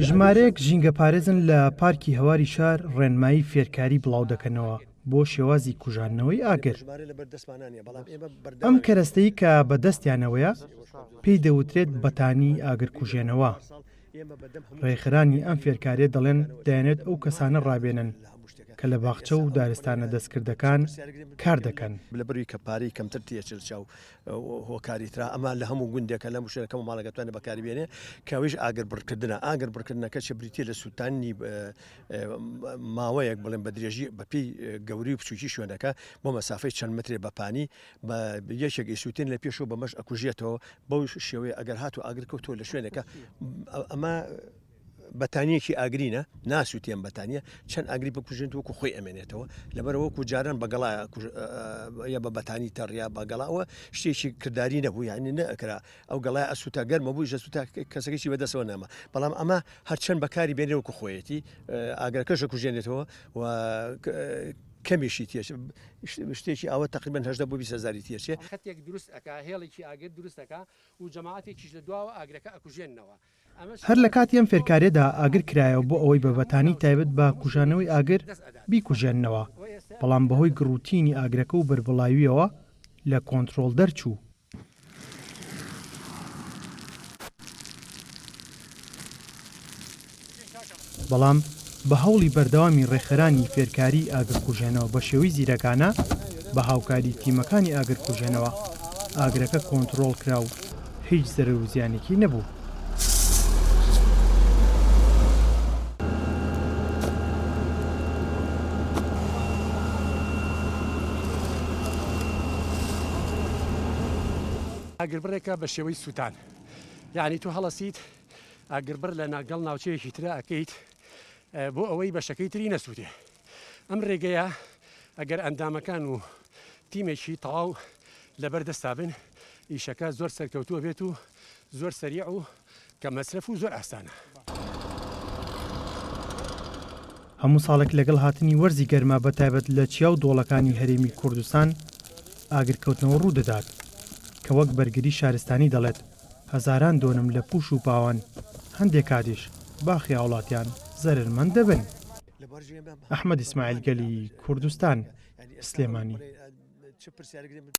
ژمارەیەک ژینگەپارێزن لە پارکی هەواری شار ڕێنمایی فێرکاری بڵاودەکەنەوە بۆ شێوازی کوژاندنەوەی ئاگر. ئەم کەرەستەی کە بە دەستیانەوەیە پێی دەوترێت بەتانی ئاگرکوژێنەوە. ڕێکخەرانی ئەم فێرکارییە دەڵێن دەیانەوێت ئەو کەسانە ڕابێنن کە لە باخچە و دارستانە دەستکردەکان کار دەکەن. لەبەروی کە پارەی کەمتر تێچێت چاو هۆکاری ترا ئەمە لە هەموو گوندێکە لە شوێنەکە و ماڵەکە توانێت بەکاری بێنێ کە ئەویش ئاگر بڕکردنە ئاگر بڕکردنەکە چ بریتە لە سووتانی ماوەیەک بڵێن بە درێژی بەپی گەوری و بچووکی شوێنەکە بۆ مەسافەی چەند مترێ بە پانی بە یەکێک ئیسووتێن لە پێشەوە بەمەش ئەکوژێتەوە بەو شێوەیە ئەگەر هاتو ئاگر کەوتەوە لە شوێنەکە ئەمە بەتانیەکی ئاگرینە ناسووتێ ئەم بەتانیە چەند ئاگری بکوژێنت وەکو خۆی ئەمێنێتەوە لەبەر وەکو جاران بە گەڵا یا بە بەتانی تەڕیا بە گەڵاوە شتێکی کردداری نەبوو یعنی نەکرا ئەو گەڵای ئەسووتا گەرمە بوو ژەسووتا کەسەکەی بەدەستەوە ناما بەڵام ئەمە هەرچەند بەکاری بێنێ وەکو خۆیەتی ئاگرەکەش کوژێنێتەوە و کەمیشی تێ شتێکی ئەوە تقریبا هەدە بۆ 20 هزاری تێچێ خەتێک دروست ئەکا هێڵێکی ئاگر دروست ئەکا و جەماعەتێکیش لە دواوە ئاگرەکە ئەکوژێننەوە هەر لە کاتی ئەم فێرکارییەدا ئاگر کرایەوە بۆ ئەوەی بە بەتانی تایبەت بە کوژانەوەی ئاگر بیکوژێننەوە، بەڵام بەهۆی گڕوتینی ئاگرەکە و بەربڵاوییەوە لە کۆنترۆڵ دەرچوو. بەڵام بە هەوڵی بەردەوامی ڕێکخەرانی فێرکاریی ئاگرکوژێنەوە بە شێوەی زیرەکانە بە هاوکاری تیمەکانی ئاگرکوژێنەوە ئاگرەکە کۆنتڕۆڵ کرا و هیچ زەرەر و زیانێکی نەبوو. ئاگربڕێکە بە شێوەی سووتان یانی تۆ هەڵەسیت ئاگربڕ لە ناگەڵ ناوچەیەکی ترا ئەکەیت بۆ ئەوەی بەشەکەی تری نەسووتێ. ئەم رێگەیە ئەگەر ئەندامەکان و تیمێکی تەواو لەبەر دەستا بن ئیشەکە زۆر سەرکەوتووە بێت و زۆر سەریع و کەم مەسرەف و زۆر ئاسانە. هەموو ساڵێک لەگەڵ هاتنی وەرزی گەرما بەتایبەت لە چیا و دۆڵەکانی هەرێمی کوردستان ئاگرکەوتنەوە ڕوودەدات کە وەک بەرگری شارستانی دەڵێت هەزاران دۆنم لە پوش و پاوان، هەندێک کاتیش باخی هاوڵاتیان زەرەرمەند دەبن. ئەحمەد ئیسماعیل گەلی کوردستان، سلێمانی.